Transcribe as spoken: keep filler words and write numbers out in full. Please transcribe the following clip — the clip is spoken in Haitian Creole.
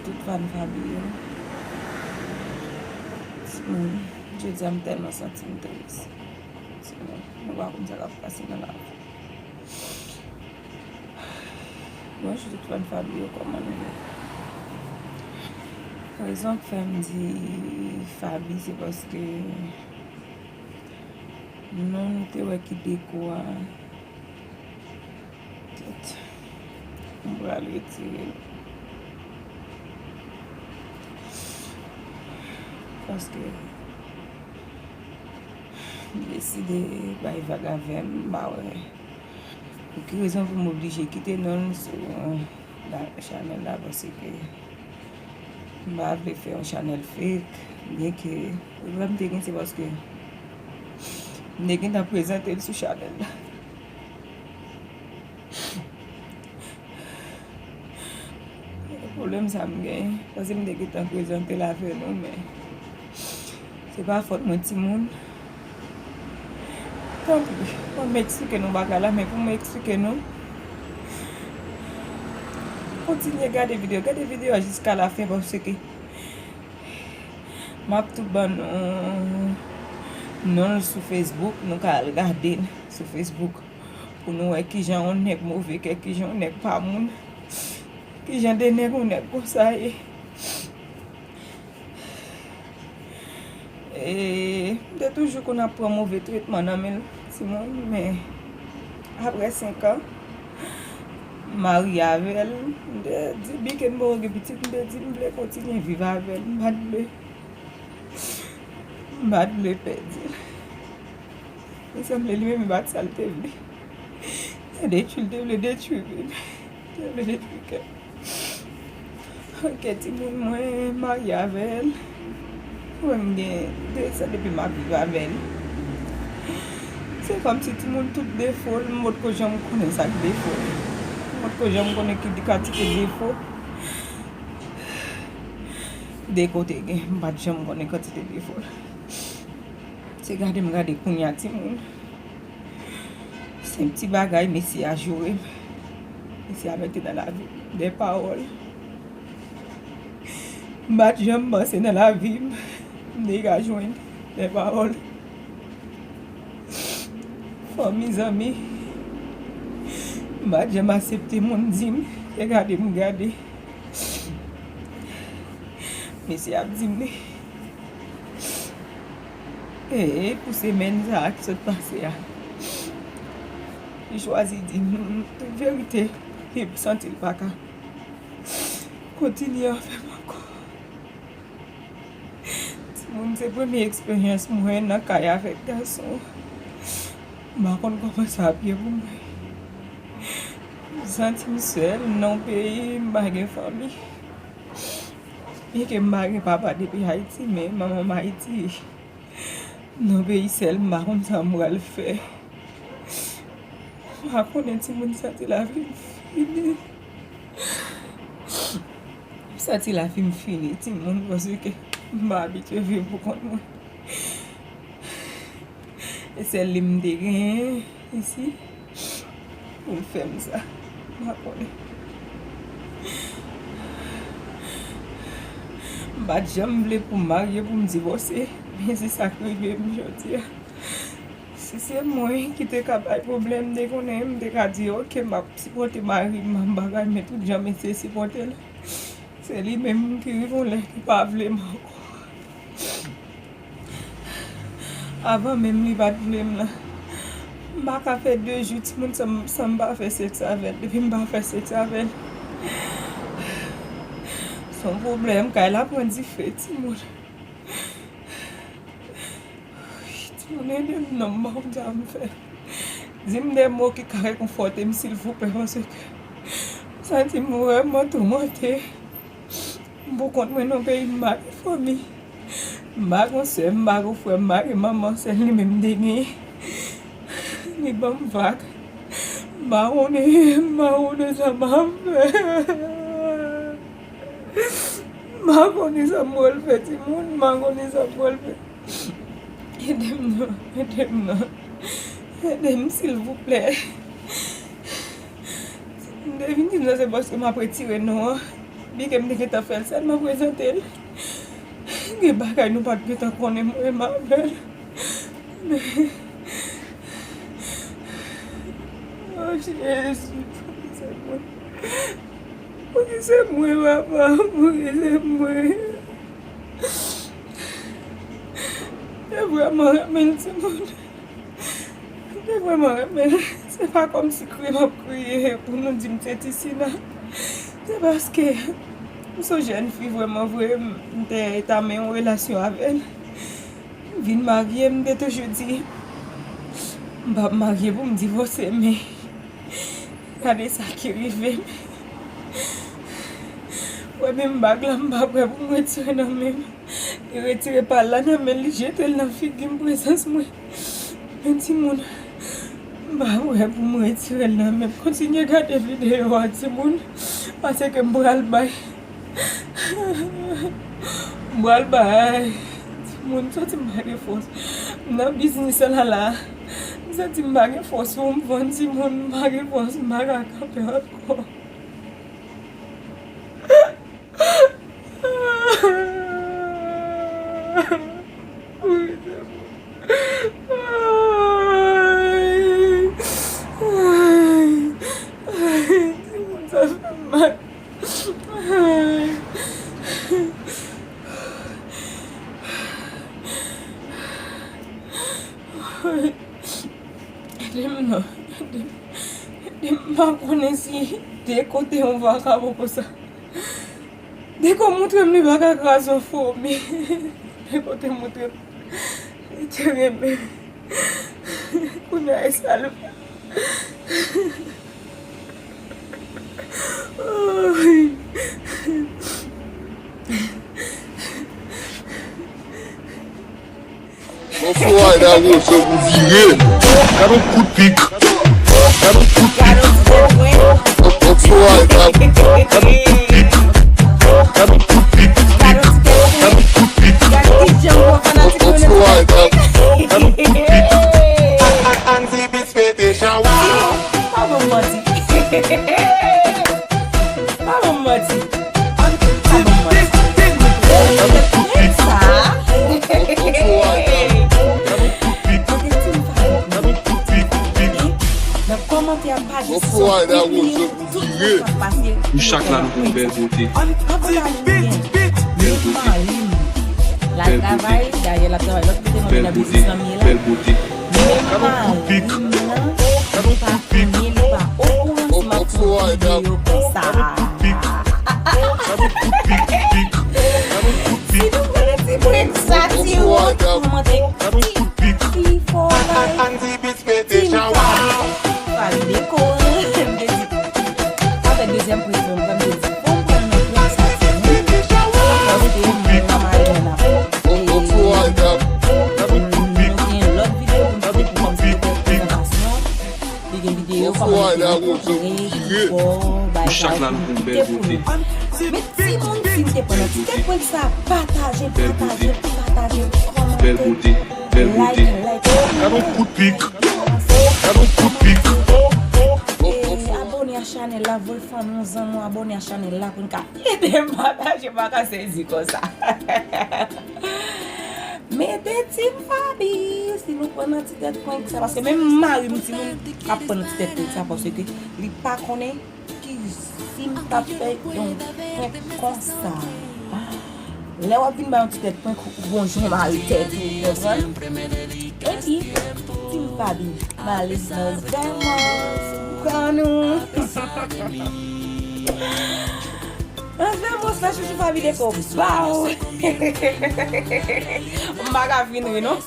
Tout fan Faby yo. Timoun, jodi a m tèlman santi m tris. Timoun, nou pa konn sa k ap pase nan lavi. Bonjou tout fan Faby yo, kòman nou ye? Rezon k fè m di Faby, se paske non nou te wè ki dekwa. Kèt. M pral retire l. Paske m deside bay vag avè m, m pa wè pou ki rezon pou m oblije kite non l sou chanèl la, paske m pa vle fè yon chanèl fake, byenke pwoblèm te gen, se paske m te gentan prezante l sou chanèl la. Pwoblèm sa m genyen, paske m te gentan prezante l avè nou, men se pa fòt mwen, timoun. Tanpri, mwen m eksplike nou bagay la, men pou mwen eksplike nou, kontinye gade videyo, gade videyo a jiska lafen, paske m ap tou ban nou non l sou Facebook, nou ka al gade l sou Facebook. Pou nou wè kijan yon nèg move kè, kijan yon nèg pa moun, kijan de nèg yon nèg konsa ye. E, m te toujou konn ap pran move tretman nan men l, timoun, men apre senk an, m marye avè l, m te di, byenke m poko gen pitit, m te di m vle kontinye viv avè l, m pa t vle, m pa t vle pèdi l. Li sanble li menm, li pa t sa l te vle. Li detwi, li te vle detwi vi m. Li te vle detwi kè m. Ok, timoun, mwen marye avè l. Mwen, m gen de zan depi m ap viv avè l. Se kòmsi timoun tout defo l, m potko janm konnen sa k defo l. M potko janm konnen ki kantite defo de kote gen. M pa t janm konnen kantite defo l. Se gade m gade kounye a, timoun. Se yon ti bagay mesye a joure m. Mesye a mete nan lavi m de pawòl m pa t janm panse nan lavi m m te ka jwenn, de pawòl fanmi, zanmi. M pa t janm aksepte moun di m, se gade m gade mesye ap di m li. E pou semèn sa a ki sot pase a, li chwazi di m tout verite, li santi l pa ka kontinye avè m ankò. Timoun, se premye eksperyans mwen nan kay avèk gason. M pa konn kòman sa ap ye pou mwen. M santi m sèl nan yon peyi m pa gen fanmi. Byenke m pa gen papa depi Ayiti, men manman m Ayiti. Nan peyi sèl, m pa konn sa m pral fè. M pa konnen, timoun, m santi lavi m fini. M santi lavi m fini, timoun, paske m pa abitye viv pou kont mwen. E sèl li m te genyen isi pou l fè m sa. M pa konnen. M pa t janm vle pou m marye, pou m divòse, men se sa k rive m jodi a. Si se mwen ki te ka bay pwoblèm, m te konnen, m te ka di, ok, m ap sipòte mari m, m bagay, men tout jan m eseye sipòte l, se li menm ki rive yon lè ki pa vle m ankò. Avan menm li pa t vle m nan. M pa ka fè de jou, timoun, san m, san m pa fè sèks avè l. Depi m pa fè sèks avè l, se yon pwoblèm. Kay la pran dife, timoun. Timoun, ede m non, m pa konn sa m fè. Di m de mo ki ka rekonfòte m, silvouplè, paske m santi m vrèman toumante. M pou kont mwen nan peyi m, m pa gen fanmi. M pa gen sè, m pa gen frè, m pa gen manman, sèl li menm m te genyen. Li ban m vag. M pa konnen, m pa konnen sa m ap fè. M pa konnen sa m pral fè, timoun, m pa konnen sa m pral fè. Ede m non, ede m non. Ede m, silvouplè. M te vin di nou se paske m ap retire non an. Bike m te gentan fè l, sèlman prezante l. Gen bagay nou pa t gentan konnen mwen menm avè l. Men, oh Jezi, poukisa mwen? Poukisa mwen, papa? Poukisa mwen? Mwen vrèman renmen l, timoun. Mwen vrèman renmen l. Se pa kòmsi kriye m ap kriye pou nou di m se Tisina. Se paske m se yon jèn fi vrèman vre, m te entamè yon relasyon avè l. M vin marye, m te toujou di m p ap marye pou m divòse, men gade sa ki rive m. Wè menm bag la, m pa prè pou m retire nan men m. Li retire pa l la nan men l, li jete l nan figi m, prezans mwen. Men timoun, m pa prè pou m retire l nan men m. Kontinye gade videyo a, timoun, paske m pral bay. M pral bay. Timoun, m santi m pa gen fòs. M nan biznis la la. M santi m pa gen fòs pou m vann, timoun, m pa gen fòs, m pa ka kanpe ankò. Ay, ay, ay, timoun, sa fè m mal. Ay. Ede m non. Ede m. Ede m. M pa konnen si Deko te yon vakabon konsa. Deko montre m li pa ka kraze yon fomi. Deko te montre m li te renmen. Kounye a, e sa l fè. Ay. Yon fo ay la wozo pou vire. Gad yon kout pik. Gad yon kout pik. Yon fo ay la. Gad yon kout pik. Gad yon kout pik. Gad yon kout pik. Yon fo ay la. Gad yon kout pik. Andy Beats mete chan. Pa ban m manti. Pa ban m manti. Pa ban m manti. Sa. Nan kòmantè a, pa jis sòt, epi tout sa k ap pase. Nou chak la, nou pou yon bèl bote. Bèl bote. Bèl bote. L al travay, dayè l ap travay lòt kote, mwen vin nan biznis fanmi la. Bèl bote. Men mari m nan, li pa konnen, li pa okouran si m ap fè yon videyo konsa. Si nou konnen ti prank sa, ti wòt, kòmante pi fò bay. Team Faby, Faby Deko, m te di, avèk dezyèm prank mwen, m te di, fò m pran nan prank sa, timoun. Paske mwen nan mari mwen ap, e, nou gen lòt videyo pou m pote pou kòmsi prezantasyon. Li gen videyo kòman nou te rankontre, ki bò, bagay sa yo pou nou kite pou nou. Men timoun, si n te pran nan ti tèt prank sa, pataje, pataje, pataje, kòmante, like, like. Gad yon kout pik. Gad yon kout pik. E, abòne a chanèl la, voye fanmi w, zanmi w abòne a chanèl la pou n ka ede m pataje, m pa ka sezi konsa. Mete Team Faby, si nou pran nan ti tèt prank sa, paske menm mari m, timoun, ap pran nan ti tèt prank sa, paske li pa konnen ki si m t ap fè yon prank konsa. Lè w ap vin bay yon ti tèt prank, ou gon jan w mare tèt ou, ou konprann? Epi, Team Faby, m ale nan Vèmòs pran nou. Nan Vèmòs la, chouchou Faby Deko, baw. M pa ka fin ri, non.